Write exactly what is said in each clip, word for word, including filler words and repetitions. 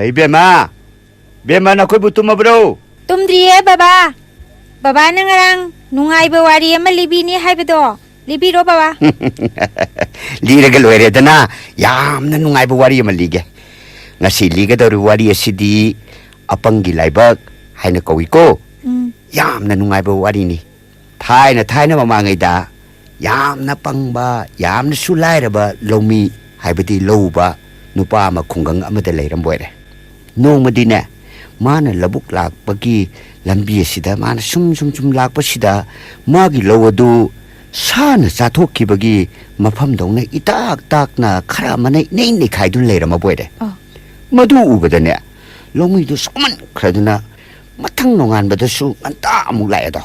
ꯏꯕꯦꯝꯃ, ꯏꯕꯦꯝꯃ, ꯅꯈꯣꯏꯕꯨ ꯇꯨꯝꯃꯕ꯭ꯔꯣ? ꯇꯨꯝꯗ꯭ꯔꯤꯌꯦ, ꯕꯕꯥ꯫ ꯕꯕꯥꯅ ꯉꯔꯥꯡ ꯅꯨꯡꯉꯥꯏꯕ ꯋꯥꯔꯤ ꯑꯃ ꯂꯤꯕꯤꯅꯤ ꯍꯥꯏꯕꯗꯣ, ꯂꯤꯕꯤꯔꯣ, ꯕꯕꯥ꯫ ꯂꯤꯔꯒ ꯂꯣꯏꯔꯦꯗꯅ꯫ ꯌꯥꯝꯅ ꯅꯨꯡꯉꯥꯏꯕ ꯋꯥꯔꯤ ꯑꯃ ꯂꯤꯒꯦ꯫ ꯉꯁꯤ ꯂꯤꯒꯗꯧꯔꯤꯕ ꯋꯥꯔꯤ ꯑꯁꯤꯗꯤ ꯑꯄꯪꯒꯤ ꯂꯥꯏꯕꯛ ꯍꯥꯏꯅ ꯀꯧꯏꯀꯣ꯫ ꯎꯝ꯫ ꯌꯥꯝꯅ ꯅꯨꯡꯉꯥꯏꯕ ꯋꯥꯔꯤꯅꯤ꯫ ꯊꯥꯏꯅ, ꯊꯥꯏꯅ ꯃꯃꯥꯡꯉꯩꯗ ꯌꯥꯝꯅ ꯄꯪꯕ, ꯌꯥꯝꯅꯁꯨ ꯂꯥꯏꯔꯕ ꯂꯧꯃꯤ, ꯍꯥꯏꯕꯗꯤ ꯂꯧ ꯎꯕ ꯅꯨꯄꯥ ꯑꯃ ꯈꯨꯡꯒꯪ ꯑꯃꯗ ꯂꯩꯔꯝꯕ ꯑꯣꯏꯔꯦ꯫ ꯅꯣꯡꯃꯗꯤꯅꯦ, ꯃꯥꯅ ꯂꯧꯕꯨꯛ ꯂꯥꯛꯄꯒꯤ ꯂꯝꯕꯤ ꯑꯁꯤꯗ ꯃꯥꯅ ꯁꯨꯝ, ꯁꯨꯝ, ꯁꯨꯝ ꯂꯥꯛꯄꯁꯤꯗ ꯃꯥꯒꯤ ꯂꯧ ꯑꯗꯨ ꯁꯥꯅ ꯆꯥꯊꯣꯛꯈꯤꯕꯒꯤ ꯃꯐꯝꯗꯧꯅ ꯏꯇꯥꯛ ꯇꯥꯛꯅ ꯈꯔ ꯑꯃꯅ ꯏꯅꯩ ꯅꯩꯈꯥꯏꯗꯨꯅ ꯂꯩꯔꯝꯃꯕ ꯑꯣꯏꯔꯦ꯫ ꯑꯥ꯫ ꯃꯗꯨ ꯎꯕꯗꯅꯦ, ꯂꯧꯃꯤꯗꯨ ꯁꯥꯎꯃꯟꯈ꯭ꯔꯗꯨꯅ ꯃꯊꯪ ꯅꯣꯡꯉꯥꯟꯕꯗꯁꯨ ꯉꯟꯇꯥ ꯑꯃꯨꯛ ꯂꯥꯛꯑꯦꯗꯣ꯫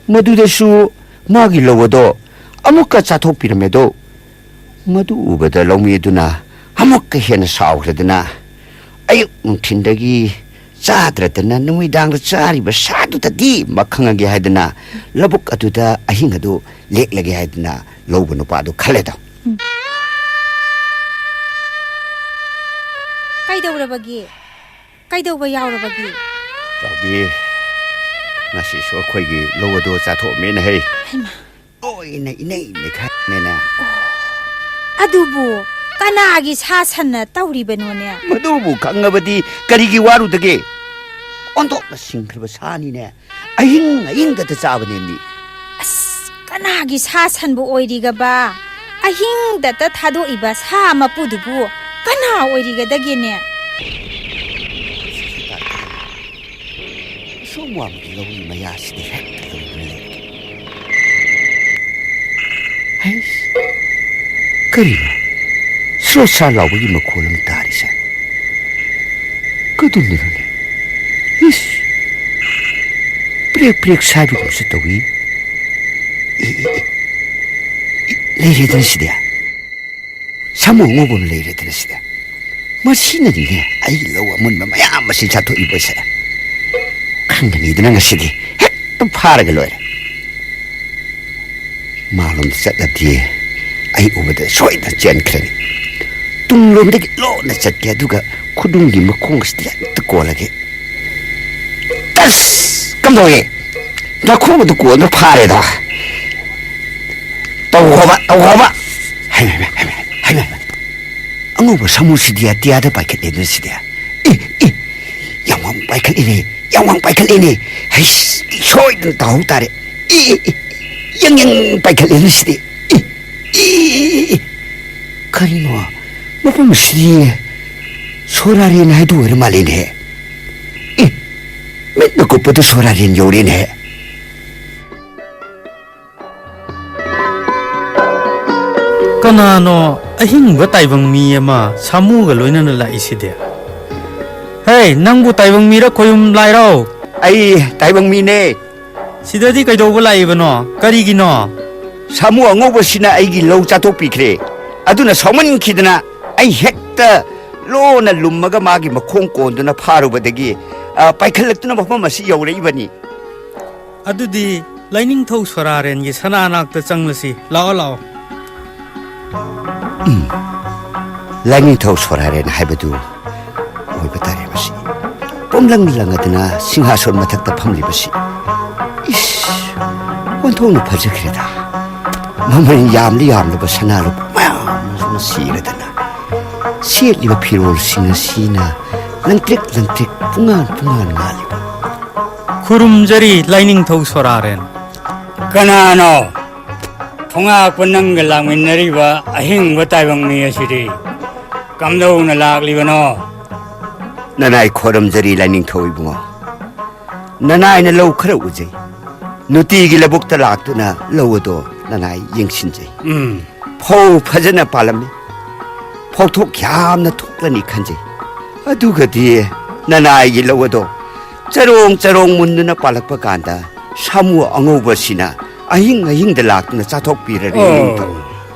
ꯃꯗꯨꯗꯁꯨ ꯃꯥꯒꯤ ꯂꯧ ꯑꯗꯣ ꯑꯃꯨꯛꯀ ꯆꯥꯊꯣꯛꯄꯤꯔꯝꯃꯦꯗꯣ꯫ ꯃꯗꯨ ꯎꯕꯗ ꯂꯧꯃꯤ ꯑꯗꯨꯅ ꯑꯃꯨꯛꯀ ꯍꯦꯟꯅ ꯁꯥꯎꯈ꯭ꯔꯗꯨꯅ, ꯑꯌꯨꯛ ꯅꯨꯡꯊꯤꯟꯗꯒꯤ ꯆꯥꯗ꯭ꯔꯗꯅ ꯅꯨꯃꯤꯗꯥꯡꯗ ꯆꯥꯔꯤꯕ ꯁꯥꯗꯨꯗꯗꯤ ꯃꯈꯪꯉꯒꯦ ꯍꯥꯏꯗꯅ ꯂꯧꯕꯨꯛ ꯑꯗꯨꯗ ꯑꯍꯤꯡ ꯑꯗꯨ ꯂꯦꯛꯂꯒꯦ ꯍꯥꯏꯗꯅ ꯂꯧꯕ ꯅꯨꯄꯥꯗꯨ ꯈꯜꯂꯦꯗꯣ꯫ ꯎꯝ꯫ ꯀꯩꯗꯧꯔꯕꯒꯦ? ꯀꯩꯗꯧꯕ ꯌꯥꯎꯔꯕꯒꯦ? ꯆꯥꯎꯕꯤ, ꯉꯁꯤꯁꯨ ꯑꯩꯈꯣꯏꯒꯤ ꯂꯧ ꯑꯗꯨ ꯆꯥꯊꯣꯛꯑꯝꯃꯦꯅ ꯍꯩ꯫ ꯍꯩꯃꯥ꯫ ꯂꯣꯏꯅ ꯏꯅꯩ ꯅꯩꯈꯥꯏꯔꯝꯃꯦꯅꯦ꯫ ꯑꯗꯨꯕꯨ ꯀꯅꯥꯒꯤ ꯁꯥ ꯁꯟꯅ ꯇꯧꯔꯤꯕꯅꯣꯅꯦ? ꯃꯗꯨꯕꯨ ꯈꯪꯉꯕꯗꯤ ꯀꯔꯤꯒꯤ ꯋꯥꯔꯨꯗꯒꯦ? ꯑꯣꯟꯊꯣꯛꯅ ꯁꯤꯡꯈ꯭ꯔꯕ ꯁꯥꯅꯤꯅꯦ꯫ ꯑꯍꯤꯡ ꯑꯍꯤꯡꯗꯇ ꯆꯥꯕꯅꯦ ꯃꯤ꯫ ꯑꯁ, ꯀꯅꯥꯒꯤ ꯁꯥ ꯁꯟꯕꯨ ꯑꯣꯏꯔꯤꯒꯕ? ꯑꯍꯤꯡꯗꯇ ꯊꯥꯗꯣꯛꯏꯕ ꯁꯥ ꯃꯄꯨꯗꯨꯕꯨ ꯀꯅꯥ ꯑꯣꯏꯔꯤꯒꯗꯒꯦꯅꯦ? ꯑꯁꯣꯝ ꯋꯥꯡꯃꯒꯤ ꯂꯧꯔꯤ ꯃꯌꯥꯁꯤꯗ ꯍꯦꯛꯇ ꯂꯧꯗꯨꯅ ꯂꯩꯔꯦ꯫ ꯍꯩꯁ, ꯀꯔꯤꯅꯣ? ꯁ꯭ꯔꯣꯠ ꯁ꯭ꯔꯥ ꯂꯥꯎꯕꯒꯤ ꯃꯈꯣꯜ ꯑꯃ ꯇꯥꯔꯤꯁꯦ꯫ ꯀꯗꯣꯝꯗꯅꯣꯅꯦ? ꯏꯁ! ꯄ꯭ꯔꯦꯛ ꯄ꯭ꯔꯦꯛ ꯁꯥꯏꯕꯒꯨꯝꯁꯨ ꯇꯧꯏ꯫ ꯑꯦ, ꯑꯦ, ꯑꯦ, ꯑꯦ, ꯂꯩꯔꯦꯗꯅ ꯁꯤꯗꯤ꯫ ꯁꯥꯃꯨ ꯑꯉꯧꯕ ꯑꯃ ꯂꯩꯔꯦꯗꯅ ꯁꯤꯗꯤ꯫ ꯃꯁꯤꯅꯅꯤꯅꯦ ꯑꯩꯒꯤ ꯂꯧ ꯑꯃꯨꯟꯕ ꯃꯌꯥꯝ ꯑꯁꯤ ꯆꯥꯊꯣꯛꯏꯕꯁꯦ꯫ ꯈꯪꯒꯅꯤꯗꯅ ꯉꯁꯤꯗꯤ ꯍꯦꯛꯇ ꯐꯥꯔꯒ ꯂꯣꯏꯔꯦ꯫ ꯃꯥꯂꯣꯝꯗ ꯆꯠꯂꯗꯤ ꯑꯩ ꯎꯕꯗ ꯁꯣꯏꯗꯅ ꯆꯦꯟꯈ꯭ꯔꯅꯤ꯫ ꯇꯨꯡꯂꯣꯝꯗꯒꯤ ꯂꯣꯟꯅ ꯆꯠꯀꯦ, ꯑꯗꯨꯒ ꯈꯨꯗꯨꯝꯒꯤ ꯃꯈꯣꯡ ꯑꯁꯤꯗ ꯍꯦꯛꯇ ꯀꯣꯜꯂꯒꯦ꯫ ꯑꯁ! ꯀꯝꯗꯧꯋꯦ? ꯅꯈꯣꯡ ꯑꯗꯨ ꯀꯣꯟꯕ ꯐꯥꯔꯦꯗꯣ꯫ ꯇꯧꯈ꯭ꯔꯕ, ꯇꯧꯈ꯭ꯔꯕ꯫ ꯍꯩꯃ, ꯍꯩꯃ, ꯍꯩꯃ, ꯍꯩꯃ, ꯍꯩꯃ꯫ ꯑꯉꯧꯕ ꯁꯥꯃꯨꯁꯤꯗꯤ ꯑꯇꯤꯌꯥꯗ ꯄꯥꯏꯈꯠꯂꯦꯗꯅ ꯁꯤꯗꯤ꯫ ꯑꯦ, ꯑꯦ, ꯌꯥꯝ ꯋꯥꯡ ꯄꯥꯏꯈꯠꯂꯤꯅꯦ, ꯌꯥꯝ ꯋꯥꯡ ꯄꯥꯏꯈꯠꯂꯤꯅꯦ꯫ ꯍꯩꯁ, ꯁꯣꯏꯗꯅ ꯇꯥꯍꯧ ꯇꯥꯔꯦ꯫ ꯑꯦ, ꯑꯦ, ꯑꯦ, ꯌꯪ ꯌꯪ ꯄꯥꯏꯈꯠꯂꯦꯗꯅ ꯁꯤꯗꯤ꯫ ꯑꯦ, ꯑꯦ, ꯑꯦ, ꯑꯦ꯫ ꯀꯔꯤꯅꯣ? ꯃꯐꯝ ꯑꯁꯤꯗꯤ ꯁꯣꯔꯥꯔꯦꯟ ꯍꯥꯏꯗꯨ ꯑꯣꯏꯔ ꯃꯥꯜꯂꯦꯅꯦ꯫ ꯑꯦ, ꯃꯤꯠꯅ ꯀꯨꯞꯄꯗ ꯁꯣꯔꯥꯔꯦꯟ ꯌꯧꯔꯦꯅꯦ꯫ ꯀꯅꯥꯅꯣ ꯑꯍꯤꯡꯕ ꯇꯥꯏꯕꯪ ꯃꯤ ꯑꯃ ꯁꯥꯃꯨꯒ ꯂꯣꯏꯅꯅ ꯂꯥꯛꯏꯁꯤꯗꯤ? ꯍꯦ, ꯅꯪꯕꯨ ꯇꯥꯏꯕꯪ ꯃꯤꯔ ꯈꯣꯌꯨꯝ ꯂꯥꯏꯔꯣ? ꯑꯩ ꯇꯥꯏꯕꯪ ꯃꯤꯅꯦ꯫ ꯁꯤꯗꯗꯤ ꯀꯩꯗꯧꯕ ꯂꯥꯛꯏꯕꯅꯣ? ꯀꯔꯤꯒꯤꯅꯣ? ꯁꯥꯃꯨ ꯑꯉꯧꯕꯁꯤꯅ ꯑꯩꯒꯤ ꯂꯧ ꯆꯥꯊꯣꯛꯄꯤꯈ꯭ꯔꯦ꯫ ꯑꯗꯨꯅ ꯁꯥꯎꯃꯟꯈꯤꯗꯅ ꯑꯩ ꯍꯦꯛꯇ ꯂꯣꯟꯅ ꯂꯨꯝꯃꯒ ꯃꯥꯒꯤ ꯃꯈꯣꯡ ꯀꯣꯟꯗꯨꯅ ꯐꯥꯔꯨꯕꯗꯒꯤ, ꯑ, ꯄꯥꯏꯈꯠꯂꯛꯇꯨꯅ ꯃꯐꯝ ꯑꯁꯤ ꯌꯧꯔꯛꯏꯕꯅꯤ꯫ ꯑꯗꯨꯗꯤ ꯂꯥꯏꯅꯤꯡꯊꯧ ꯁꯣꯔꯥꯔꯦꯟꯒꯤ ꯁꯅꯥ ꯅꯥꯛꯇ ꯆꯪꯂꯁꯤ꯫ ꯂꯥꯛꯑꯣ, ꯂꯥꯛꯑꯣ꯫ ꯎꯝ꯫ ꯂꯥꯏꯅꯤꯡꯊꯧ ꯁꯣꯔꯥꯔꯦꯟ ꯍꯥꯏꯕꯗꯨ ꯑꯣꯏꯕ ꯇꯥꯔꯦ ꯃꯁꯤ꯫ ꯄꯨꯝꯂꯪ ꯂꯪꯉꯗꯅ ꯁꯤꯡꯍꯥꯁꯣꯟ ꯃꯊꯛꯇ ꯐꯝꯂꯤꯕꯁꯤ꯫ ꯏꯁ, ꯑꯣꯟꯊꯣꯛꯅ ꯐꯖꯈ꯭ꯔꯦꯗ꯫ ꯃꯃꯜ ꯌꯥꯝꯂꯤ ꯌꯥꯝꯂꯕ ꯁꯅꯥ ꯂꯨꯄꯥ ꯃꯌꯥꯝ ꯑꯃ ꯁꯤꯔꯗꯅ, ꯁꯦꯠꯂꯤꯕ ꯐꯤꯔꯣꯜꯁꯤꯡ ꯑꯁꯤꯅ ꯂꯪꯇ꯭ꯔꯤꯛ ꯂꯪꯇ꯭ꯔꯤꯛ ꯄꯨꯡꯉꯥꯟ ꯄꯨꯡꯉꯥꯟ ꯉꯥꯜꯂꯤꯕ꯫ ꯈꯨꯔꯨꯝꯖꯔꯤ, ꯂꯥꯏꯅꯤꯡꯊꯧ ꯁꯣꯔꯥꯔꯦꯟ꯫ ꯀꯅꯥꯅꯣ? ꯊꯣꯉꯥꯛꯄ ꯅꯪꯒ ꯂꯥꯛꯃꯤꯟꯅꯔꯤꯕ ꯑꯍꯤꯡꯕ ꯇꯥꯏꯕꯪ ꯃꯤ ꯑꯁꯤꯗꯤ ꯀꯝꯗꯧꯅ ꯂꯥꯛꯂꯤꯕꯅꯣ? ꯅꯅꯥꯏ ꯈꯣꯏꯔꯝꯖꯔꯤ, ꯂꯥꯏꯅꯤꯡꯊꯧ ꯏꯕꯨꯡꯉꯣ꯫ ꯅꯅꯥꯏꯅ ꯂꯧ ꯈꯔ ꯎꯖꯩ꯫ ꯅꯨꯡꯇꯤꯒꯤ ꯂꯧꯕꯨꯛꯇ ꯂꯥꯛꯇꯨꯅ ꯂꯧ ꯑꯗꯣ ꯅꯅꯥꯏ ꯌꯦꯡꯁꯤꯟꯖꯩ꯫ ꯎꯝ꯫ ꯐꯧ ꯐꯖꯅ ꯄꯥꯜꯂꯝꯃꯤ꯫ ꯐꯧꯊꯣꯛ ꯌꯥꯝꯅ ꯊꯣꯛꯂꯅꯤ ꯈꯟꯖꯩ꯫ ꯑꯗꯨꯒꯗꯤ ꯅꯅꯥꯏꯒꯤ ꯂꯧ ꯑꯗꯣ ꯆꯔꯣꯡ ꯆꯔꯣꯡ ꯃꯨꯟꯗꯨꯅ ꯄꯥꯜꯂꯛꯄ ꯀꯥꯟꯗ ꯁꯥꯃꯨ ꯑꯉꯧꯕꯁꯤꯅ ꯑꯍꯤꯡ ꯑꯍꯤꯡꯗ ꯂꯥꯛꯇꯨꯅ ꯆꯥꯊꯣꯛꯄꯤꯔꯔꯦ꯫ ꯑꯣ꯫ ꯅꯤꯡꯊꯧ꯫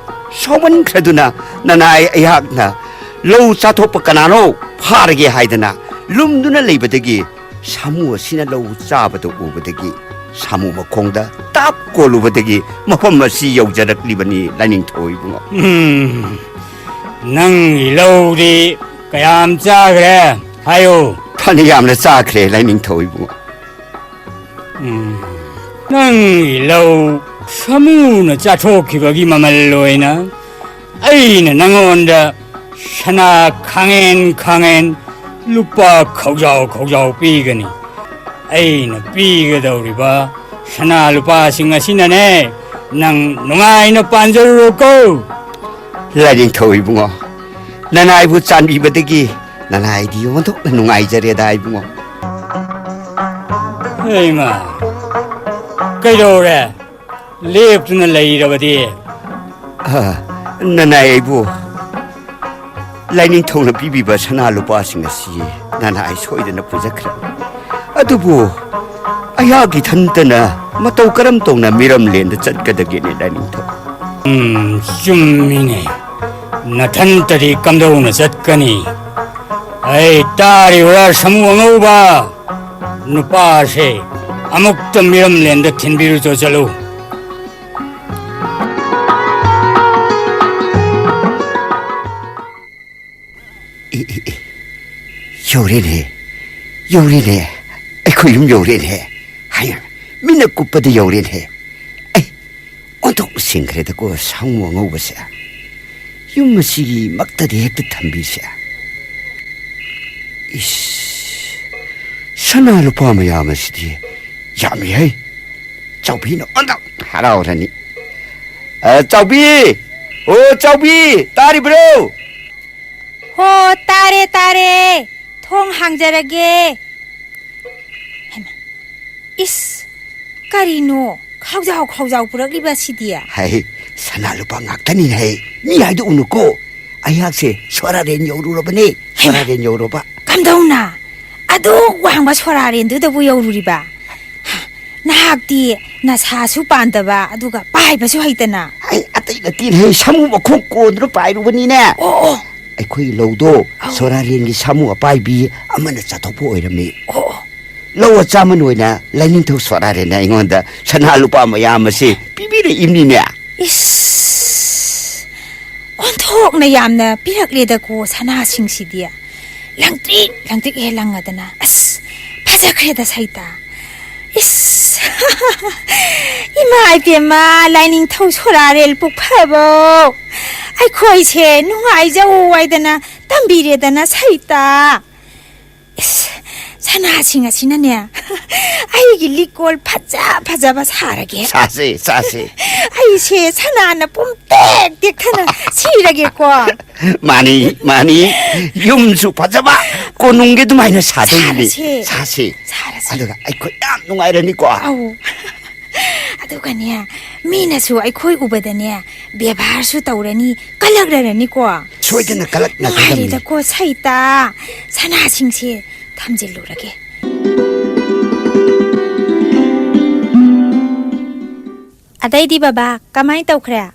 ꯁꯥꯎꯃꯟꯈ꯭ꯔꯗꯨꯅ ꯅꯅꯥꯏ ꯑꯩꯍꯥꯛꯅ ꯂꯧ ꯆꯥꯊꯣꯛꯄ ꯀꯅꯥꯅꯣ ꯐꯥꯔꯒꯦ ꯍꯥꯏꯗꯅ ꯂꯨꯝꯗꯨꯅ ꯂꯩꯕꯗꯒꯤ ꯁꯥꯃꯨ ꯑꯁꯤꯅ ꯂꯧ ꯆꯥꯕꯗ ꯎꯕꯗꯒꯤ ꯁꯥꯃꯨ ꯃꯈꯣꯡꯗ ꯇꯥꯞ ꯀꯣꯜꯂꯨꯕꯗꯒꯤ ꯃꯐꯝ ꯑꯁꯤ ꯌꯧꯖꯔꯛꯂꯤꯕꯅꯤ, ꯂꯥꯏꯅꯤꯡꯊꯧ ꯏꯕꯨꯡꯉꯣ꯫ ꯎꯝ, ꯅꯪꯒꯤ ꯂꯧꯗꯤ ꯀꯌꯥꯝ ꯆꯥꯈ꯭ꯔꯦ? ꯍꯥꯏꯌꯨ꯫ ꯐꯅ ꯌꯥꯝꯅ ꯆꯥꯈ꯭ꯔꯦ, ꯂꯥꯏꯅꯤꯡꯊꯧ ꯏꯕꯨꯡꯉꯣ꯫ ꯎꯝ, ꯅꯪꯒꯤ ꯂꯧ ꯁꯥꯃꯨꯅ ꯆꯥꯊꯣꯛꯈꯤꯕꯒꯤ ꯃꯃꯜ ꯑꯣꯏꯅ ꯑꯩꯅ ꯅꯪꯉꯣꯟꯗ ꯁꯅꯥ ꯈꯥꯡꯉꯦꯟ ꯈꯥꯡꯉꯦꯟ ꯂꯨꯄꯥ ꯈꯧꯖꯥꯎ ꯈꯧꯖꯥꯎ ꯄꯤꯒꯅꯤ꯫ ꯑꯩꯅ ꯄꯤꯒꯗꯧꯔꯤꯕ ꯁꯅꯥ ꯂꯨꯄꯥꯁꯤꯡ ꯑꯁꯤꯅꯅꯦ, ꯅꯪ ꯅꯨꯡꯉꯥꯏꯅ ꯄꯥꯟꯖꯔꯨꯔꯣꯀꯣ꯫ ꯂꯥꯏꯅꯤꯡꯊꯧ ꯏꯕꯨꯡꯉꯣ, ꯅꯅꯥꯏꯕꯨ ꯆꯥꯟꯕꯤꯕꯗꯒꯤ ꯅꯅꯥꯏꯗꯤ ꯑꯣꯟꯊꯣꯛꯅ ꯅꯨꯡꯉꯥꯏꯖꯔꯦꯗ ꯏꯕꯨꯡꯉꯣ꯫ ꯍꯩꯃꯥ, ꯀꯩꯗꯧꯔꯦ? ꯂꯦꯞꯇꯨꯅ ꯂꯩꯔꯕꯗꯤ? ꯑ, ꯅꯅꯥꯏ ꯑꯩꯕꯨ ꯂꯥꯏꯅꯤꯡꯊꯧꯅ ꯄꯤꯕꯤꯕ ꯁꯅꯥ ꯂꯨꯄꯥꯁꯤꯡ ꯑꯁꯤ ꯅꯅꯥꯏ ꯁꯣꯏꯗꯅ ꯄꯨꯖꯈ꯭ꯔꯦ꯫ ꯑꯗꯨꯕꯨ ꯑꯩꯍꯥꯛ ꯏꯊꯟꯇꯅ ꯃꯇꯧ ꯀꯔꯝ ꯇꯧꯅ ꯃꯤꯔꯝꯂꯦꯟꯗ ꯆꯠꯀꯗꯒꯦꯅꯦ, ꯂꯥꯏꯅꯤꯡꯊꯧ? ꯎꯝ, ꯆꯨꯝꯃꯤꯅꯦ꯫ ꯅꯊꯟꯇꯗꯤ ꯀꯝꯗꯧꯅ ꯆꯠꯀꯅꯤ? ꯑꯩ ꯇꯥꯔꯤꯕ꯭ꯔꯥ, ꯁꯥꯃꯨ ꯑꯉꯧꯕ? ꯅꯨꯄꯥꯁꯦ ꯑꯃꯨꯛꯇ ꯃꯤꯔꯝꯂꯦꯟꯗ ꯊꯤꯟꯕꯤꯔꯨꯆꯣ, ꯆꯠꯂꯨ꯫ ꯑꯦ, ꯑꯦ, ꯑꯦ, ꯌꯧꯔꯦꯅꯦ, ꯌꯧꯔꯦꯅꯦ, ꯑꯩꯈꯣꯏ ꯌꯨꯝ ꯌꯧꯔꯦꯅꯦ꯫ ꯍꯥꯏ, ꯃꯤꯅ ꯀꯨꯞꯄꯗ ꯌꯧꯔꯦꯅꯦ꯫ ꯑꯩ, ꯑꯣꯟꯊꯣꯛꯅ ꯁꯤꯡꯈ꯭ꯔꯦꯗꯀꯣ, ꯁꯥꯃꯨ ꯑꯉꯧꯕꯁꯦ꯫ ꯌꯨꯝ ꯑꯁꯤꯒꯤ ꯃꯛꯇꯗꯤ ꯍꯦꯛꯇ ꯊꯝꯕꯤꯁꯦ꯫ ꯏꯁ, ꯁꯅꯥ ꯂꯨꯄꯥ ꯃꯌꯥꯝ ꯑꯁꯤꯗꯤ ꯌꯥꯝꯃꯤꯍꯦ꯫ ꯆꯥꯎꯕꯤꯅ ꯑꯣꯟꯊꯣꯛ ꯍꯔꯥꯎꯔꯅꯤ꯫ ꯑ, ꯆꯥꯎꯕꯤ! ꯑꯣ, ꯆꯥꯎꯕꯤ! ꯇꯥꯔꯤꯕ꯭ꯔꯣ? ꯍꯣ, ꯇꯥꯔꯦ, ꯇꯥꯔꯦ꯫ ꯊꯣꯡ ꯍꯥꯡꯖꯔꯒꯦ꯫ ꯍꯩꯃꯥ, ꯏꯁ, ꯀꯔꯤꯅꯣ? ꯈꯥꯎꯖꯥꯎ ꯈꯥꯎꯖꯥꯎ ꯄꯨꯔꯛꯂꯤꯕ ꯑꯁꯤꯗꯤ? ꯍꯩ, ꯁꯅꯥ ꯂꯨꯄꯥ ꯉꯥꯛꯇꯅꯤꯅꯦ ꯍꯩ꯫ ꯃꯤ ꯍꯥꯏꯗꯣꯛꯎꯅꯨꯀꯣ꯫ ꯑꯩꯍꯥꯛꯁꯦ ꯁꯣꯔꯥꯔꯦꯟ ꯌꯧꯔꯨꯔꯕꯅꯦ꯫ ꯍꯩꯃꯥ! ꯁꯣꯔꯥꯔꯦꯟ ꯌꯧꯔꯨꯔꯕ꯫ ꯀꯝꯗꯧꯅ? ꯑꯗꯨꯛ ꯋꯥꯡꯕ ꯁꯣꯔꯥꯔꯦꯟꯗꯨꯗꯕꯨ ꯌꯧꯔꯨꯔꯤꯕ? ꯅꯍꯥꯛꯇꯤ ꯅꯁꯥꯁꯨ ꯄꯥꯟꯗꯕ, ꯑꯗꯨꯒ ꯄꯥꯏꯕꯁꯨ ꯍꯩꯇꯅ꯫ ꯑꯩ ꯑꯇꯩ ꯅꯠꯇꯦꯅꯦ ꯍꯩ, ꯁꯥꯃꯨ ꯃꯈꯣꯡ ꯀꯣꯟꯗꯨꯅ ꯄꯥꯏꯔꯨꯕꯅꯤꯅꯦ꯫ ꯑꯣ, ꯑꯣ꯫ ꯑꯩꯈꯣꯏꯒꯤ ꯂꯧꯗꯣ ꯑꯧ꯫ ꯁꯣꯔꯥꯔꯦꯟꯒꯤ ꯁꯥꯃꯨ ꯑꯄꯥꯏꯕꯤ ꯑꯃꯅ ꯆꯥꯊꯣꯛꯄ ꯑꯣꯏꯔꯝꯃꯤ꯫ ꯑꯣ, ꯑꯣ꯫ ꯂꯧ ꯑꯆꯥꯃꯟ ꯑꯣꯏꯅ ꯂꯥꯏꯅꯤꯡꯊꯧ ꯁꯣꯔꯥꯔꯦꯟꯅ ꯑꯩꯉꯣꯟꯗ ꯁꯅꯥ ꯂꯨꯄꯥ ꯃꯌꯥꯝ ꯑꯁꯤ ꯄꯤꯕꯤꯔꯛꯏꯕꯅꯤꯅꯦ꯫ ꯏꯁ! ꯑꯣꯟꯊꯣꯛꯅ ꯃꯌꯥꯝꯅ ꯄꯤꯔꯛꯂꯦꯗꯀꯣ ꯁꯅꯥꯁꯤꯡꯁꯤꯗꯤ꯫ ꯂꯪꯇ꯭ꯔꯤꯛ ꯂꯪꯇ꯭ꯔꯤꯛ ꯍꯦꯛ ꯂꯪꯉꯗꯅ꯫ ꯑꯁ, ꯐꯖꯈ꯭ꯔꯦꯗ ꯁꯩꯇꯥ꯫ ꯏꯁ, ꯏꯃꯥ ꯏꯕꯦꯝꯃ, ꯂꯥꯏꯅꯤꯡꯊꯧ ꯁꯣꯔꯥꯔꯦꯜ ꯄꯨꯛꯐꯕꯧ, ꯑꯩꯈꯣꯏꯁꯦ ꯅꯨꯡꯉꯥꯏꯖꯧ ꯍꯥꯏꯗꯅ ꯇꯝꯕꯤꯔꯦꯗꯅ ꯁꯩꯇꯥ꯫ ꯏꯁ, ꯁꯅꯥꯁꯤꯡ ꯑꯁꯤꯅꯅꯦ, ꯑꯩꯒꯤ ꯂꯤꯛꯀꯣꯜ ꯐꯖ ꯐꯖꯕ ꯁꯥꯔꯒꯦ꯫ ꯁꯥꯁꯦ, ꯁꯥꯁꯦ꯫ ꯑꯩꯁꯦ ꯁꯅꯥꯅ ꯄꯨꯝꯇꯦꯛ ꯇꯦꯛꯊꯅ ꯁꯤꯔꯒꯦꯀꯣ꯫ ꯃꯥꯅꯤ, ꯃꯥꯅꯤ꯫ ꯌꯨꯝꯁꯨ ꯐꯖꯕ, ꯀꯣꯅꯨꯡꯒꯤ ꯑꯗꯨꯃꯥꯏꯅ ꯁꯥꯗꯣꯏꯅꯤ꯫ ꯁꯥꯔꯁꯦ꯫ ꯁꯥꯁꯦ꯫ ꯁꯥꯔꯁꯦ꯫ ꯑꯗꯨꯒ ꯑꯩꯈꯣꯏ ꯌꯥꯝ ꯅꯨꯡꯉꯥꯏꯔꯅꯤꯀꯣ꯫ ꯑꯧ꯫ ꯑꯗꯨꯒꯅꯦ, ꯃꯤꯅꯁꯨ ꯑꯩꯈꯣꯏ ꯎꯕꯗꯅꯦ, ꯕꯦꯕꯥꯔꯁꯨ ꯇꯧꯔꯅꯤ, ꯀꯜꯂꯛꯂꯔꯅꯤꯀꯣ꯫ ꯁꯣꯏꯗꯅ ꯀꯜꯂꯛꯅꯒꯗꯕꯅꯤ꯫ ꯅꯨꯡꯉꯥꯏꯔꯦꯗꯀꯣ ꯁꯩꯇꯥ, ꯁꯅꯥꯁꯤꯡꯁꯦ ꯊꯝꯖꯤꯜꯂꯨꯔꯒꯦ꯫ ꯑꯗꯩꯗꯤ ꯕꯕꯥ, ꯀꯃꯥꯏ ꯇꯧꯈ꯭ꯔꯦ?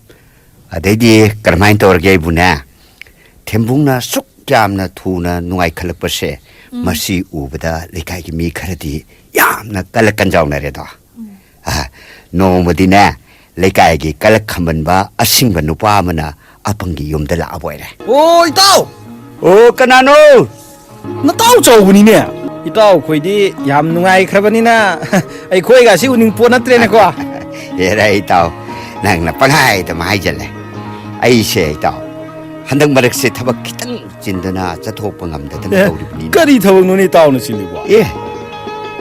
ꯑꯗꯩꯗꯤ ꯀꯔꯝꯍꯥꯏꯅ ꯇꯧꯔꯒꯦ ꯑꯩꯕꯨꯅꯦ? ꯊꯦꯝꯕꯨꯡꯅ ꯑꯁꯨꯛ ꯌꯥꯝꯅ ꯊꯨꯅ ꯅꯨꯡꯉꯥꯏꯈꯠꯂꯛꯄꯁꯦ, ꯎꯝ꯫ ꯃꯁꯤ ꯎꯕꯗ ꯂꯩꯀꯥꯏꯒꯤ ꯃꯤ ꯈꯔꯗꯤ ꯌꯥꯝꯅ ꯀꯜꯂꯛ ꯀꯟꯖꯥꯎꯅꯔꯦꯗꯣ꯫ ꯎꯝ꯫ ꯑ, ꯅꯣꯡꯃꯗꯤꯅꯦ, ꯂꯩꯀꯥꯏꯒꯤ ꯀꯂꯛ ꯈꯝꯕꯟꯕ ꯑꯁꯤꯡꯕ ꯅꯨꯄꯥ ꯑꯃꯅ ꯑꯄꯪꯒꯤ ꯌꯨꯝꯗ ꯂꯥꯛꯑꯕ ꯑꯣꯏꯔꯦ꯫ ꯑꯣ, ꯏꯇꯥꯎ! ꯑꯣ, ꯀꯅꯥꯅꯣ? ꯅꯇꯥꯎ ꯆꯥꯎꯕꯅꯤꯅꯦ꯫ ꯏꯇꯥꯎ ꯑꯩꯈꯣꯏꯗꯤ ꯌꯥꯝ ꯅꯨꯡꯉꯥꯏꯈ꯭ꯔꯕꯅꯤꯅ ꯑꯩꯈꯣꯏꯒꯁꯤ ꯎꯅꯤꯡ ꯄꯣꯠ ꯅꯠꯇ꯭ꯔꯦꯅꯦꯀꯣ꯫ ꯍꯦꯔꯥ ꯏꯇꯥꯎ, ꯅꯪꯅ ꯄꯪꯍꯥꯏꯗ ꯑꯃ ꯍꯥꯏꯖꯜꯂꯦ꯫ ꯑꯩꯁꯦ ꯏꯇꯥꯎ, ꯍꯟꯗꯛ ꯃꯔꯛꯁꯦ ꯊꯕꯛ ꯈꯤꯇꯪ ꯆꯤꯟꯗꯅ ꯆꯠꯊꯣꯛꯄ ꯉꯝꯗꯗꯅ ꯑꯦ, ꯇꯧꯔꯤꯕꯅꯤꯅꯦ꯫ ꯀꯔꯤ ꯊꯕꯛꯅꯣꯅꯦ ꯏꯇꯥꯎꯅ ꯆꯤꯜꯂꯤꯕꯣ? ꯑꯦ,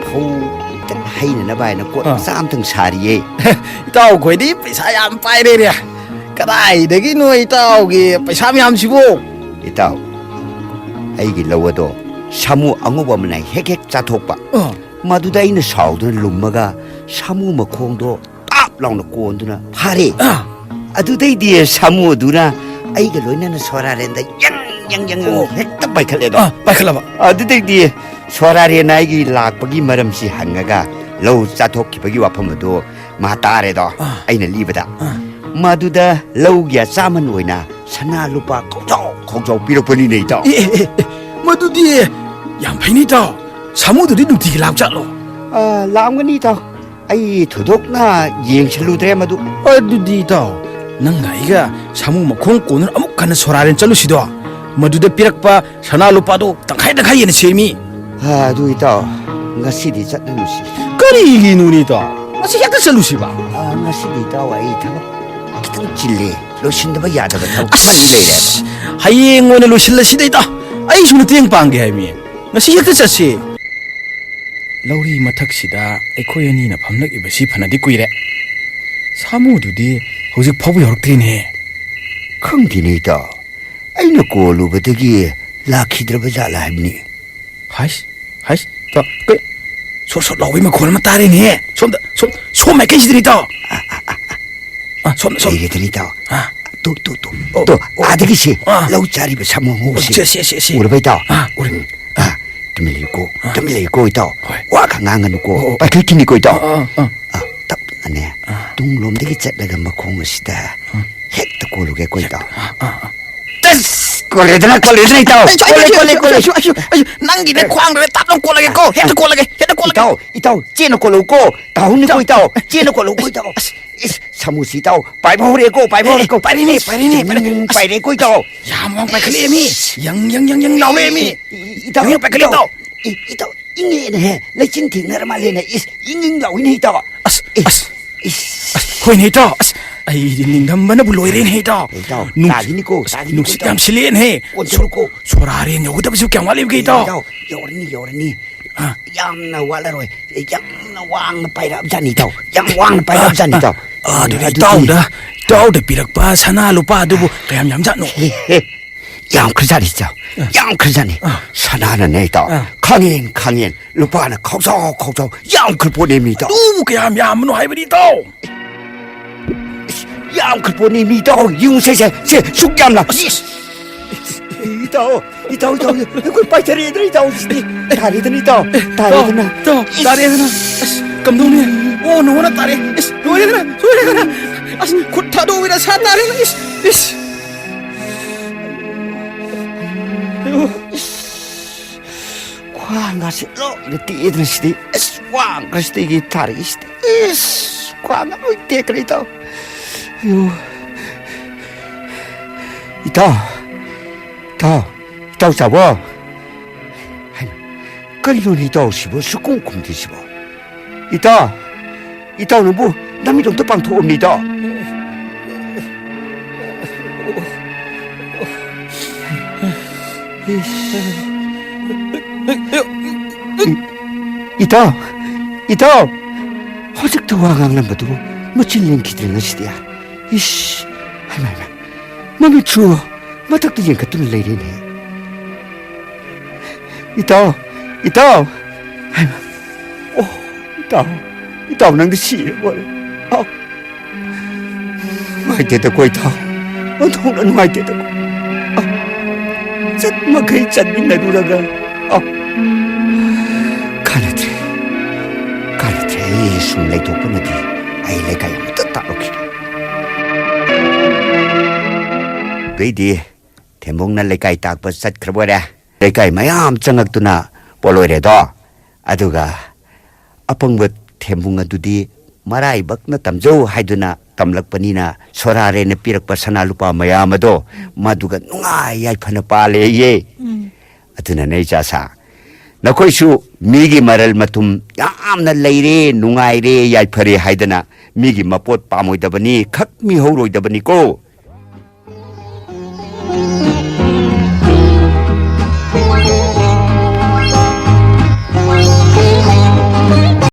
ꯐꯧ ꯈꯤꯇꯪ ꯍꯩꯅꯅꯕ ꯍꯥꯏꯅ ꯀꯣꯠ ꯑꯥ꯫ ꯃꯆꯥ ꯑꯝꯇꯪ ꯁꯥꯔꯤꯌꯦ꯫ ꯏꯇꯥꯎ ꯑꯩꯈꯣꯏꯗꯤ ꯄꯩꯁꯥ ꯌꯥꯝ ꯄꯥꯏꯔꯦꯅꯦ꯫ ꯀꯗꯥꯏꯗꯒꯤꯅꯣ ꯏꯇꯥꯎꯒꯤ ꯄꯩꯁꯥ ꯃꯌꯥꯝꯁꯤꯕꯣ? ꯏꯇꯥꯎ, ꯑꯩꯒꯤ ꯂꯧ ꯑꯗꯣ ꯁꯥꯃꯨ ꯑꯉꯧꯕ ꯑꯃꯅ ꯍꯦꯛ ꯍꯦꯛ ꯆꯥꯊꯣꯛꯄ꯫ ꯑꯥ꯫ ꯃꯗꯨꯗ ꯑꯩꯅ ꯁꯥꯎꯗꯨꯅ ꯂꯨꯝꯃꯒ ꯁꯥꯃꯨ ꯃꯈꯣꯡꯗꯣ ꯄꯥꯞ ꯂꯥꯎꯅ ꯀꯣꯟꯗꯨꯅ ꯐꯥꯔꯦ꯫ ꯑꯥ꯫ ꯑꯗꯨꯗꯩꯗꯤ ꯁꯥꯃꯨ ꯑꯗꯨꯅ ꯑꯩꯒ ꯂꯣꯏꯅꯅ ꯁꯣꯔꯥꯔꯦꯟꯗ ꯌꯪ ꯌꯪ ꯌꯪ ꯌꯪ ꯑꯣ꯫ ꯍꯦꯛꯇ ꯄꯥꯏꯈꯠꯂꯦꯗꯣ꯫ ꯑꯥ, ꯄꯥꯏꯈꯠꯂꯕ? ꯑꯗꯨꯗꯩꯗꯤ ꯁꯣꯔꯥꯔꯦꯟꯅ ꯑꯩꯒꯤ ꯂꯥꯛꯄꯒꯤ ꯃꯔꯝꯁꯤ ꯍꯪꯉꯒ ꯂꯧ ꯆꯥꯊꯣꯛꯈꯤꯕꯒꯤ ꯋꯥꯐꯝ ꯑꯗꯨ ꯃꯥ ꯇꯥꯔꯦꯗꯣ, ꯑꯥ꯫ ꯑꯩꯅ ꯂꯤꯕꯗ꯫ ꯑꯥ꯫ ꯃꯗꯨꯗ ꯂꯧꯒꯤ ꯑꯆꯥꯃꯟ ꯑꯣꯏꯅ ꯁꯅꯥ ꯂꯨꯄꯥ ꯈꯧꯖꯥꯎ ꯈꯧꯖꯥꯎ ꯄꯤꯔꯛꯄꯅꯤꯅꯦ, ꯏꯇꯥꯎ꯫ ꯑꯦ, ꯑꯦ, ꯑꯦ, ꯑꯦ, ꯃꯗꯨꯗꯤ ꯌꯥꯝ ꯐꯩꯅꯦ, ꯏꯇꯥꯎ꯫ ꯁꯥꯃꯨꯗꯨꯗꯤ ꯅꯨꯡꯇꯤꯒꯤ ꯂꯥꯛꯆꯥꯠꯂꯣ? ꯑꯥ, ꯂꯥꯛꯑꯝꯒꯅꯤ, ꯏꯇꯥꯎ꯫ ꯑꯩ ꯊꯣꯏꯗꯣꯛꯅ ꯌꯦꯡꯁꯤꯜꯂꯨꯗ꯭ꯔꯦ ꯃꯗꯨ꯫ ꯑꯗꯨꯗꯤ, ꯏꯇꯥꯎ, ꯅꯪꯒ ꯑꯩꯒ ꯁꯥꯃꯨ ꯃꯈꯣꯡ ꯀꯣꯟꯗꯨꯅ ꯑꯃꯨꯛ ꯍꯟꯅ ꯁꯣꯔꯥꯔꯦꯟ ꯆꯠꯂꯨꯁꯤꯗꯣ꯫ ꯃꯗꯨꯗ ꯄꯤꯔꯛꯄ ꯁꯅꯥ ꯂꯨꯄꯥꯗꯣ ꯇꯪꯈꯥꯏ ꯇꯪꯈꯥꯏ ꯌꯦꯟꯅ ꯁꯦꯝꯃꯤ꯫ ꯑꯥ, ꯑꯗꯨ ꯏꯇꯥꯎ, ꯉꯁꯤꯗꯤ ꯆꯠꯂꯅꯨꯁꯤ꯫ ꯀꯔꯤꯒꯤꯅꯣꯅꯦ ꯏꯇꯥꯎ? ꯉꯁꯤ ꯍꯦꯛꯇ ꯆꯠꯂꯨꯁꯤꯕ꯫ ꯑꯥ, ꯉꯁꯤꯗꯤ ꯏꯇꯥꯎ, ꯑꯩ ꯊꯕꯛ ꯈꯤꯇꯪ ꯆꯤꯜꯂꯦ꯫ ꯂꯣꯏꯁꯤꯟꯗꯕ ꯌꯥꯗꯕ ꯊꯕꯛ ꯈꯔꯗꯤ ꯂꯩꯔꯦꯕ꯫ ꯑꯁ, ꯍꯌꯦꯡ ꯑꯣꯏꯅ ꯂꯣꯏꯁꯤꯜꯂꯁꯤꯗ ꯏꯇꯥꯎ꯫ ꯑꯩꯁꯨ ꯃꯇꯦꯡ ꯄꯥꯡꯒꯦ ꯍꯥꯏꯕꯅꯤ꯫ ꯉꯁꯤ ꯍꯦꯛꯇ ꯆꯠꯁꯤ꯫ ꯂꯧꯔꯤ ꯃꯊꯛꯁꯤꯗ ꯑꯩꯈꯣꯏ ꯑꯅꯤꯅ ꯐꯝꯂꯛꯏꯕꯁꯤ ꯐꯅꯗꯤ ꯀꯨꯏꯔꯦ꯫ ꯁꯥꯃꯨꯗꯨꯗꯤ ꯍꯧꯖꯤꯛ ꯐꯥꯎꯕ ꯌꯧꯔꯛꯇ꯭ꯔꯤꯅꯦ꯫ ꯈꯪꯗꯦꯅꯦ ꯏꯇꯥꯎ, ꯑꯩꯅ ꯀꯣꯜꯂꯨꯕꯗꯒꯤ ꯂꯥꯛꯈꯤꯗ꯭ꯔꯕ ꯖꯥꯠꯂ ꯍꯥꯏꯕꯅꯤ꯫ ꯍꯥꯏꯁ, ꯍꯥꯏꯁ, ꯇ-, ꯀꯩ-, ꯁꯣꯠ ꯁꯣꯠ ꯂꯥꯎꯕꯒꯤ ꯃꯈꯣꯜ ꯑꯃ ꯇꯥꯔꯦꯅꯦ꯫ ꯁꯣꯝꯗ, ꯁꯣꯝ, ꯁꯣꯝ ꯃꯥꯏꯀꯩꯁꯤꯗꯅꯤ ꯏꯇꯥꯎ꯫ ꯑꯥ, ꯁꯣꯝꯗ, ꯁꯣꯝ꯫ ꯂꯩꯔꯦꯗꯅ ꯏꯇꯥꯎ꯫ ꯑꯥ꯫ ꯇꯨ, ꯇꯨ, ꯇꯨ, ꯑꯣ, ꯇꯨ, ꯑꯣ, ꯑꯥꯗꯒꯤ ꯁꯤ ꯑꯥ꯫ ꯂꯧ ꯆꯥꯔꯤꯕ ꯁꯥꯃꯨ ꯑꯣ, ꯁꯤ꯫ ꯁꯦ, ꯁꯦ, ꯁꯦ, ꯁꯦ꯫ ꯎꯔꯕ ꯏꯇꯥꯎ? ꯑꯥ, ꯎꯔꯦ꯫ ꯎꯝ꯫ ꯑꯥ, ꯇꯨꯃꯤꯟ ꯂꯩꯌꯨꯀꯣ, ꯑꯥ꯫ ꯇꯨꯃꯤꯟ ꯂꯩꯌꯨꯀꯣ ꯏꯇꯥꯎ꯫ ꯍꯣꯏ꯫ ꯋꯥ ꯈꯔ ꯉꯥꯡꯒꯅꯨꯀꯣ꯫ ꯑꯣ, ꯑꯣ꯫ ꯄꯥꯏꯈꯠꯈꯤꯅꯤꯀꯣ ꯏꯇꯥꯎ꯫ ꯑꯥ, ꯑꯥ, ꯑꯥ꯫ ꯑꯥ, ꯇꯞꯅꯅꯦ, ꯑꯥ꯫ ꯇꯨꯡꯂꯣꯝꯗꯒꯤ ꯆꯠꯂꯒ ꯃꯈꯣꯡ ꯑꯁꯤꯗ ꯑꯥ꯫ ꯍꯦꯛꯇ ꯀꯣꯜꯂꯨꯒꯦꯀꯣ ꯏꯇꯥꯎ꯫ ꯑꯥ, ꯑꯥ, ꯑꯥ꯫ ꯇꯁ! ꯀꯣꯜꯂꯦꯗꯅ, ꯀꯣꯜꯂꯦꯗꯅ ꯏꯇꯥꯎ꯫ ꯑꯩꯁꯨ, ꯀꯣꯜꯂꯦ, ꯑꯩꯁꯨ, ꯀꯣꯜꯂꯦ, ꯑꯩꯁꯨ, ꯀꯣꯜꯂꯦ꯫ ꯑꯩꯁꯨ, ꯑꯩꯁꯨ, ꯑꯩꯁꯨ, ꯅꯪꯒꯤꯅꯦ ꯑꯦ꯫ ꯈ꯭ꯋꯥꯡꯗꯨꯗ ꯇꯥꯞ ꯂꯥꯎ ꯀꯣꯜꯂꯒꯦꯀꯣ꯫ ꯍꯦꯛꯇ ꯀꯣꯜꯂꯒꯦ, ꯍꯦꯛꯇ ꯀꯣꯜꯂꯒꯦ꯫ ꯏꯇꯥꯎ, ꯏꯇꯥꯎ, ꯆꯦꯟꯅ ꯀꯣꯜꯂꯨꯀꯣ꯫ ꯇꯥꯍꯧꯅꯤꯀꯣ ꯏꯇꯥꯎ꯫ ꯏꯇꯥꯎ꯫ ꯆꯦꯟꯅ ꯀꯣꯜꯂꯨꯀꯣ ꯏꯇꯥꯎ꯫ ꯑꯁ꯫ ꯏꯁ, ꯁꯥꯃꯨꯁꯤ ꯏꯇꯥꯎ, ꯄꯥꯏꯕ ꯍꯧꯔꯦꯀꯣ, ꯄꯥꯏꯕ ꯑꯦ, ꯍꯧꯔꯦꯀꯣ꯫ ꯄꯥꯏꯔꯤꯅꯦ, ꯏꯁ, ꯄꯥꯏꯔꯤꯅꯦ, ꯄꯥꯏꯔꯤꯅꯦ꯫ ꯎꯝ, ꯑꯁ, ꯄꯥꯏꯔꯦꯀꯣ ꯏꯇꯥꯎ꯫ ꯌꯥꯝ ꯋꯥꯡ ꯄꯥꯏꯈꯠꯂꯛꯑꯦꯃꯤ꯫ ꯌꯪ, ꯌꯪ, ꯌꯪ, ꯌꯪ ꯂꯥꯎꯔꯛꯑꯦꯃꯤ꯫ ꯏ-, ꯏ-, ꯏꯇꯥꯎ, ꯌꯪ ꯌꯪ ꯄꯥꯏꯈꯠꯂꯦ ꯏꯇꯥꯎ꯫ ꯏꯇꯥꯎ꯫ ꯏ-, ꯏꯇꯥꯎ, ꯏꯪꯉꯦꯅꯦꯍꯦ꯫ ꯂꯩꯆꯤꯟ ꯊꯦꯡꯅꯔ ꯃꯥꯜꯂꯦꯅꯦ꯫ ꯏꯁ, ꯏꯪ ꯏꯪ ꯂꯥꯎꯏꯅꯦ ꯏꯇꯥꯎ꯫ ꯑꯁ, ꯏꯁ, ꯑꯁ꯫ ꯏꯁ꯫ ꯑꯁ, ꯍꯣꯏꯅꯦ ꯏꯇꯥꯎ꯫ ꯑꯁ, ꯑꯩꯗꯤ ꯅꯤꯡꯗꯝꯕꯅꯕꯨ ꯂꯣꯏꯔꯦꯅꯦ ꯏꯇꯥꯎ꯫ ꯏꯇꯥꯎ, ꯅꯨꯡ-, ꯇꯥꯈꯤꯅꯤꯀꯣ, ꯑꯁ, ꯇꯥꯈꯤꯅꯤꯀꯣ ꯅꯨꯡꯁꯤꯠ ꯏꯇꯥꯎ꯫ ꯌꯥꯝ ꯁꯤꯠꯂꯛꯑꯦꯅꯦꯍꯦ꯫ ꯑꯣꯟꯁꯤꯜꯂꯨꯀꯣ꯫ ꯁꯣ-, ꯁꯣꯔꯥꯔꯦꯟ ꯌꯧꯒꯗꯕꯁꯨ ꯀꯌꯥꯝ ꯋꯥꯠꯂꯤꯕꯒꯦ ꯏꯇꯥꯎ? ꯏꯇꯥꯎ, ꯌꯧꯔꯅꯤ, ꯌꯧꯔꯅꯤ꯫ ꯑꯥ꯫ ꯌꯥꯝꯅ ꯋꯥꯠꯂꯔꯣꯏ꯫ ꯌꯥꯝꯅ ꯋꯥꯡꯅ ꯄꯥꯏꯔꯛꯑꯕꯖꯥꯠꯅꯤ ꯏꯇꯥꯎ꯫ ꯌꯥꯝ ꯋꯥꯡꯅ ꯄꯥꯏꯔꯛꯑꯕꯖꯥꯠꯅꯤ ꯏꯇꯥꯎ꯫ ꯑꯥ, ꯑꯗꯨꯗꯤ ꯑꯗꯨꯗꯤ ꯏꯇꯥꯎꯗ, ꯏꯇꯥꯎꯗ ꯄꯤꯔꯛꯄ ꯁꯅꯥ ꯂꯨꯄꯥ ꯑꯗꯨꯕꯨ ꯀꯌꯥꯝ ꯌꯥꯝꯖꯥꯠꯅꯣ? ꯍꯦ, ꯍꯦ꯫ ꯌꯥꯝꯈ꯭ꯔꯖꯥꯠꯅꯤ ꯏꯇꯥꯎ꯫ ꯑꯥ꯫ ꯌꯥꯝꯈ꯭ꯔꯖꯥꯠꯅꯤ꯫ ꯑꯥ꯫ ꯁꯅꯥꯅꯅꯦ ꯏꯇꯥꯎ꯫ ꯑꯥ꯫ ꯈꯥꯡꯉꯦꯟ, ꯈꯥꯡꯉꯦꯟ꯫ ꯂꯨꯄꯥꯅ ꯈꯥꯎꯖꯥꯎ, ꯈꯥꯎꯖꯥꯎ꯫ ꯌꯥꯝꯈ꯭ꯔ ꯄꯣꯠꯅꯦꯃꯤ ꯏꯇꯥꯎ꯫ ꯑꯗꯨꯕꯨ ꯀꯌꯥꯝ ꯌꯥꯝꯕꯅꯣ ꯍꯥꯏꯕꯅꯤ ꯏꯇꯥꯎ? ꯏꯁ, ꯌꯥꯝꯈ꯭ꯔ ꯄꯣꯠꯅꯦꯃꯤ ꯏꯇꯥꯎ꯫ ꯌꯦꯡꯉꯨꯁꯦ, ꯁꯦ, ꯁꯦ, ꯁꯨꯛ ꯌꯥꯝꯅ꯫ ꯑꯁ, ꯑꯁ꯫ ꯏꯇꯥꯎ, ꯏꯇꯥꯎ, ꯏꯇꯥꯎ, ꯑꯩꯈꯣꯏ ꯄꯥꯏꯊꯔꯛꯑꯦꯗꯅ ꯏꯇꯥꯎ ꯁꯤꯗꯤ꯫ ꯇꯥꯔꯦꯗꯅ ꯏꯇꯥꯎ, ꯑꯦ, ꯇꯥꯔꯦꯗꯅ꯫ ꯏꯇꯥꯎ, ꯏꯁ꯫ ꯇꯥꯔꯦꯗꯅ꯫ ꯑꯁ, ꯀꯝꯗꯧꯅꯤ? ꯑꯣ, ꯅꯉꯣꯟꯗ ꯇꯥꯔꯦ꯫ ꯏꯁ, ꯂꯣꯏꯔꯦꯗꯅ, ꯂꯣꯏꯔꯦꯗꯅ꯫ ꯑꯁ, ꯈꯨꯠ ꯊꯥꯗꯣꯛꯎꯏꯗ ꯁꯥ ꯇꯥꯔꯦꯗꯅ꯫ ꯏꯁ, ꯏꯁ꯫ ꯑꯌꯣ꯫ ꯏꯁ꯫ ꯈ꯭ꯋꯥꯡꯒꯁꯦ ꯂꯣꯏꯅ ꯇꯦꯛꯑꯦꯗꯅ ꯁꯤꯗꯤ꯫ ꯏꯁ, ꯋꯥꯡꯈ꯭ꯔꯁꯤꯗꯒꯤ ꯇꯥꯔꯛꯏꯁꯤꯗꯤ꯫ ꯏꯁ, ꯈ꯭ꯋꯥꯡꯒ ꯂꯣꯏ ꯇꯦꯛꯈ꯭ꯔꯦ ꯏꯇꯥꯎ꯫ ꯑꯌꯣ꯫ ꯏꯇꯥꯎ, ꯏꯇꯥꯎ, ꯏꯇꯥꯎ ꯆꯥꯕꯣ꯫ ꯍꯩꯃꯥ, ꯀꯔꯤꯅꯣꯅꯦ ꯏꯇꯥꯎꯁꯤꯕꯨ ꯁꯨꯛꯈꯨꯝ ꯈꯨꯝꯗ꯭ꯔꯤꯁꯤꯕꯣ? ꯏꯇꯥꯎ, ꯏꯇꯥꯎ ꯅꯪꯕꯨ ꯅꯃꯤꯠ ꯑꯝꯇ ꯄꯥꯡꯊꯣꯛꯑꯣꯅꯦ ꯏꯇꯥꯎ꯫ ꯏ-, ꯏꯇꯥꯎ, ꯏꯇꯥꯎ, ꯍꯧꯖꯤꯛꯇ ꯋꯥ ꯉꯥꯡꯂꯝꯕꯗꯨꯕꯨ ꯃꯆꯤꯟ ꯂꯦꯡꯈꯤꯗ꯭ꯔꯦ ꯉꯁꯤꯗꯤ꯫ ꯏꯁ, ꯍꯩꯃꯥ, ꯍꯩꯃꯥ, ꯃꯃꯤꯠꯁꯨ ꯃꯊꯛꯇ ꯌꯦꯡꯈꯠꯇꯨꯅ ꯂꯩꯔꯦꯅꯦ꯫ ꯏꯇꯥꯎ, ꯏꯇꯥꯎ, ꯍꯩꯃꯥ, ꯑꯣ, ꯏꯇꯥꯎ, ꯏꯇꯥꯎ ꯅꯪꯗꯤ ꯁꯤꯔꯕꯣ? ꯑꯥ, ꯅꯨꯡꯉꯥꯏꯇꯦꯗꯀꯣ ꯏꯇꯥꯎ, ꯑꯣꯟꯊꯣꯛꯅ ꯅꯨꯡꯉꯥꯏꯇꯦꯗꯀꯣ꯫ ꯑꯥ, ꯆꯠ ꯃꯈꯩ ꯆꯠꯃꯤꯟꯅꯔꯨꯔꯒ, ꯑꯥ, ꯀꯥꯟꯅꯗ꯭ꯔꯦ, ꯀꯥꯟꯅꯗ꯭ꯔꯦ, ꯑꯩ ꯁꯨꯝ ꯂꯩꯊꯣꯛꯄꯅꯗꯤ ꯑꯩ ꯂꯩꯀꯥꯏ ꯑꯃꯠꯇ ꯇꯥꯛꯂꯛꯈꯤꯅꯤ꯫ ꯑꯗꯩꯗꯤ ꯊꯦꯝꯕꯨꯡꯅ ꯂꯩꯀꯥꯏ ꯇꯥꯛꯄ ꯆꯠꯈ꯭ꯔꯕ ꯑꯣꯏꯔꯦ꯫ ꯂꯩꯀꯥꯏ ꯃꯌꯥꯝ ꯆꯪꯉꯛꯇꯨꯅ ꯄꯣꯠꯂꯣꯏꯔꯦꯗꯣ꯫ ꯑꯗꯨꯒ ꯑꯄꯪꯕ ꯊꯦꯝꯕꯨꯡ ꯑꯗꯨꯗꯤ ꯃꯔꯥꯏꯕꯛꯅ ꯇꯝꯖꯧ ꯍꯥꯏꯗꯨꯅ ꯇꯝꯂꯛꯄꯅꯤꯅ ꯁꯣꯔꯥꯔꯦꯅ ꯄꯤꯔꯛꯄ ꯁꯅꯥ ꯂꯨꯄꯥ ꯃꯌꯥꯝ ꯑꯗꯣ ꯃꯗꯨꯒ ꯅꯨꯡꯉꯥꯏ ꯌꯥꯏꯐꯅ ꯄꯥꯜꯂꯦꯌꯦ꯫ ꯎꯝ꯫ ꯑꯗꯨꯅꯅꯦ ꯏꯆꯥꯁꯥ, ꯅꯈꯣꯏꯁꯨ ꯃꯤꯒꯤ ꯃꯔꯜ ꯃꯊꯨꯝ ꯌꯥꯝꯅ ꯂꯩꯔꯦ, ꯅꯨꯡꯉꯥꯏꯔꯦ, ꯌꯥꯏꯐꯔꯦ ꯍꯥꯏꯗꯅ ꯃꯤꯒꯤ ꯃꯄꯣꯠ ꯄꯥꯝꯃꯣꯏꯗꯕꯅꯤ, ꯈꯛ ꯃꯤꯍꯧꯔꯣꯏꯗꯕꯅꯤꯀꯣ꯫